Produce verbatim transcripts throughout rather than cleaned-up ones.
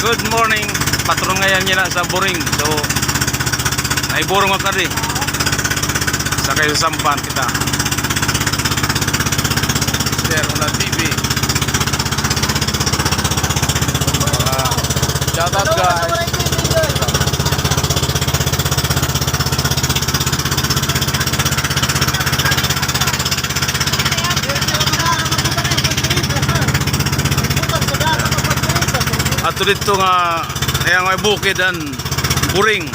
Good morning. Patrol ngay-an niya na sa Boring. So, naiburong ako di. Sakay sa sampan kita. Mister Una T V. Ah, shout out, guys. Ato dito nga, ayan, may bukid an Boring,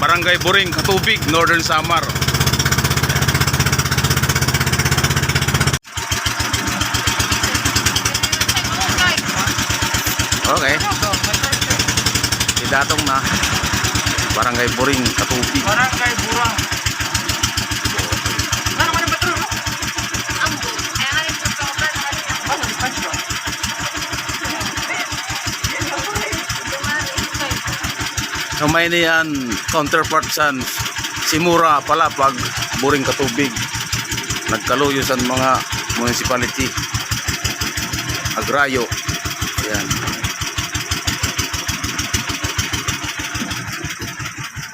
Barangay Boring, Catubig, Northern Samar. Okay. Idatong na. Barangay Boring, Catubig. Barangay Burang. Gamay niyan, counterpart san Simura, Palapag, Boring, Catubig. Nagkaluyo san mga municipality, agraryo. Ayan.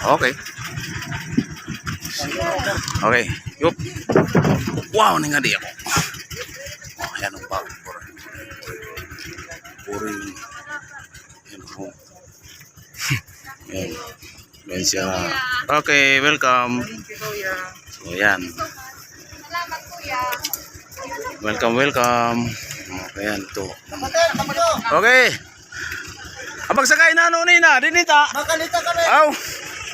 Okay. Okay. Yup. Wow, ningadi ako. Oh, ayan ang bagong Boring. Boring. Ayan, oh. Ayan. Ayan siya. Okay, welcome. So, ayan. Welcome, welcome. Okay, ayan to. Okay. Abag sakay na, ano, ni na, dinhi ta. Makanita kami. Aw,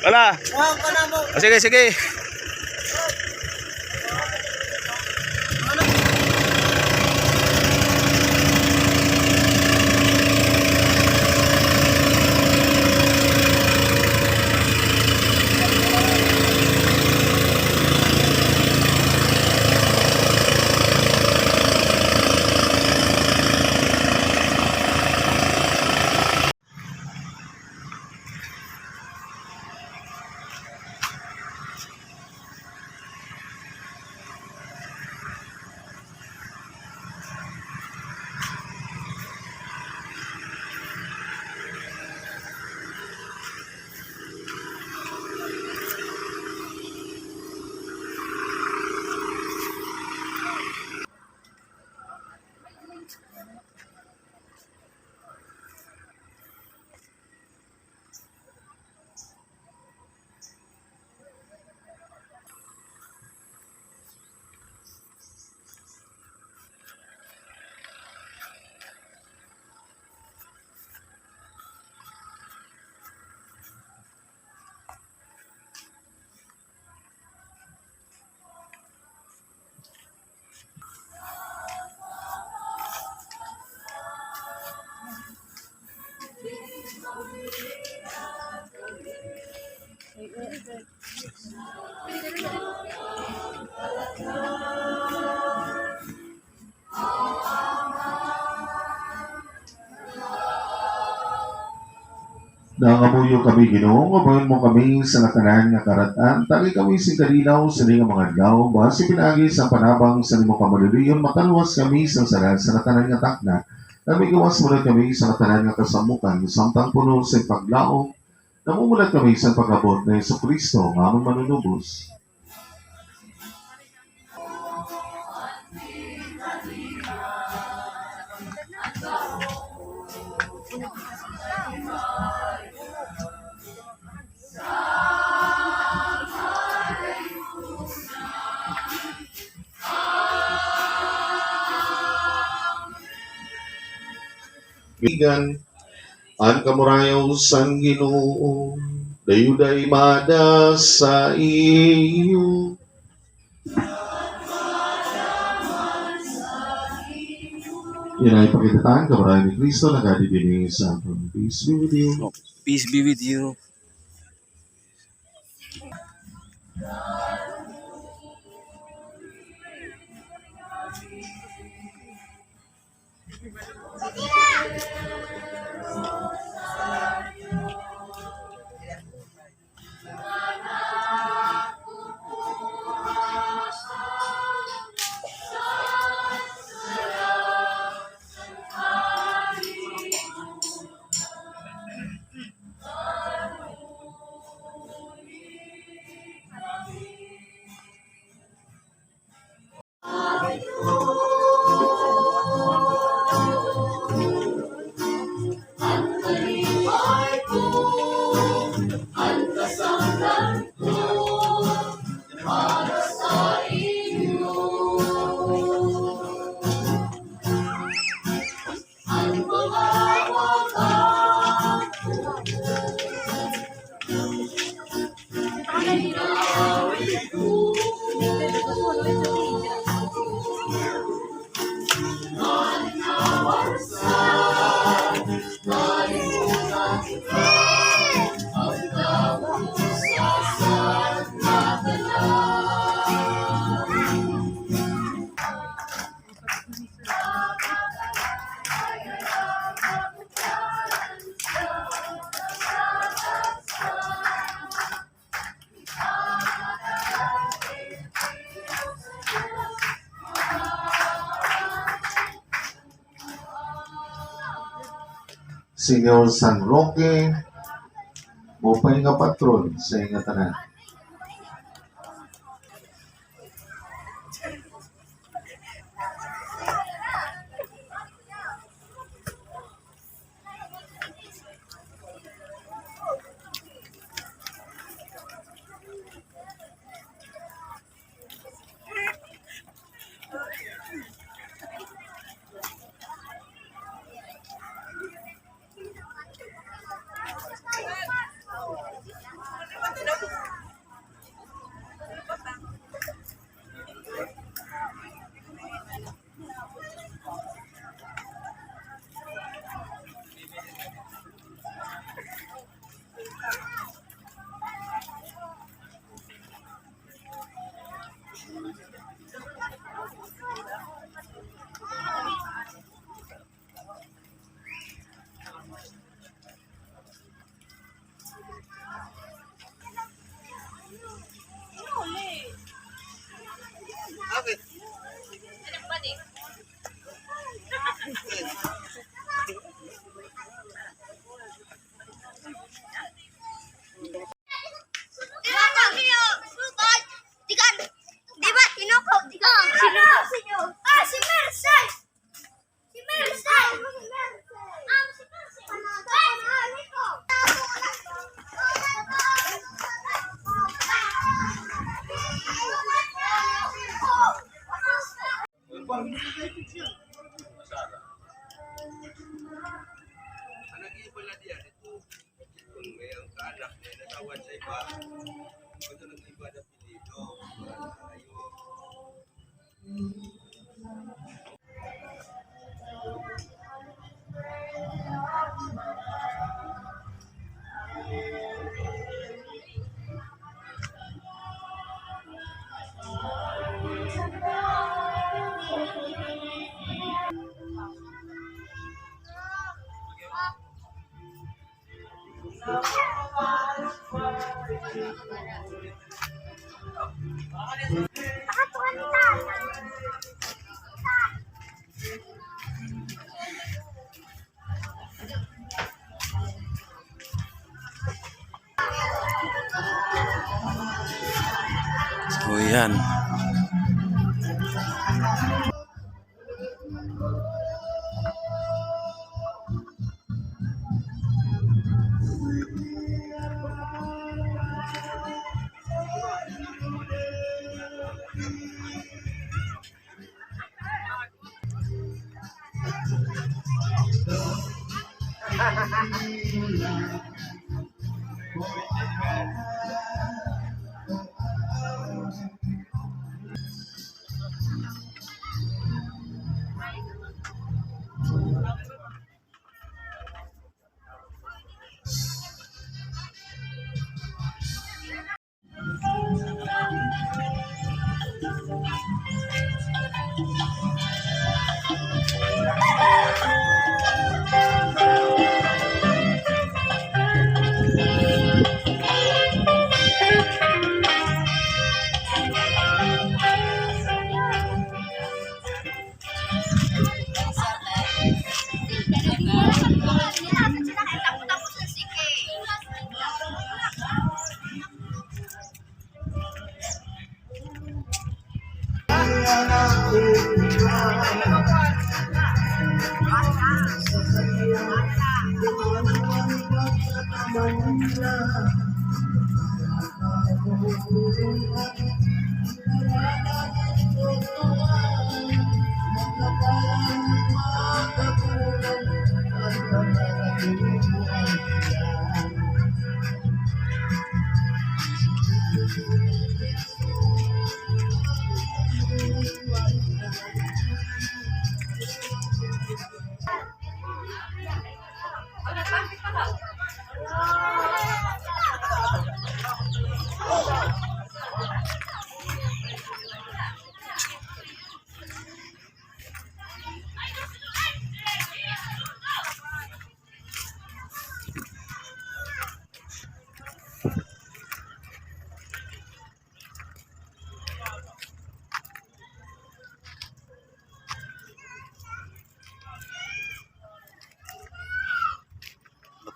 wala. Wala ka na mo. Ah, sige, sige. Nangamuyo kami, Ginoo, nga abayon mo kami sa ngatanan nga karat-an, tagi kami sing kalinaw sini nga mga adlaw, basi pinaagi sa panabang sa imo kamaliloy-on, makaluwas kami sa sala sa ngatanan nga takna, ngan maigawas mo kami sa ngatanan nga kasamokan, samtang puno sa paglaom, namumulat kami sa pag-abot ni Jesucristo nga amon Manunubos. Kaibigan, an kamurayaw san Ginoo dayon ay maada sa iyo. Yana ipakita ta an kamurayaw ni Cristo, nagadi dinhi sa peace be with you. Oh, peace be with you. Señor San Roque, maupay nga patron sa ngatanan. Di ba? Sino ko? Di ba? Sino? Ah, si Mercy! Si Mercy! So, yan.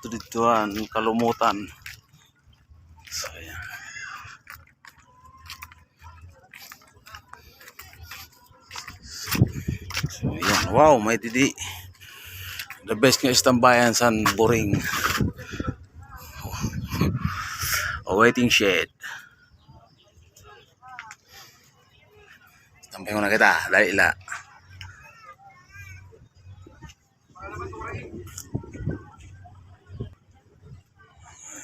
adto didto han Kalumutan. So, ayan. So, ayan. Wow, may didi. The best nga istambayan san Boring. A waiting shed. Tambay muna kita, dali la.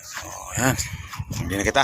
So, yan. Hindi na kita.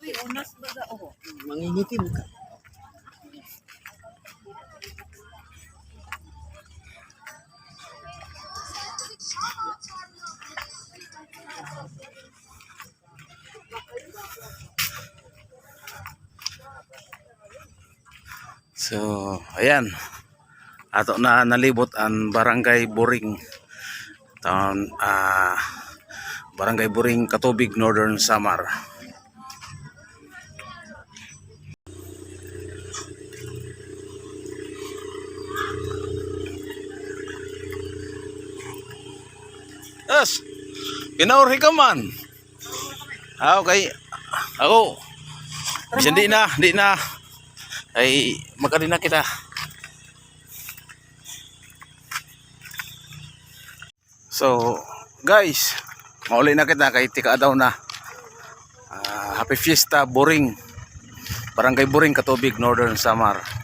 Uy, unas baga, oh. Mangingitim ka. So, ayan. Ato na nalibot an Barangay Boring. Taon, ah, Barangay Boring, Catubig, Northern Samar. Yes. Pinaurhi ka man. Ah, okay. Ako. Bisan di na, di na. Ay, magkadi na kita. So, guys, mauli na kita kay tikaadaw na. Ah, Happy Fiesta, Boring. Barangay Boring, Catubig, Northern Samar.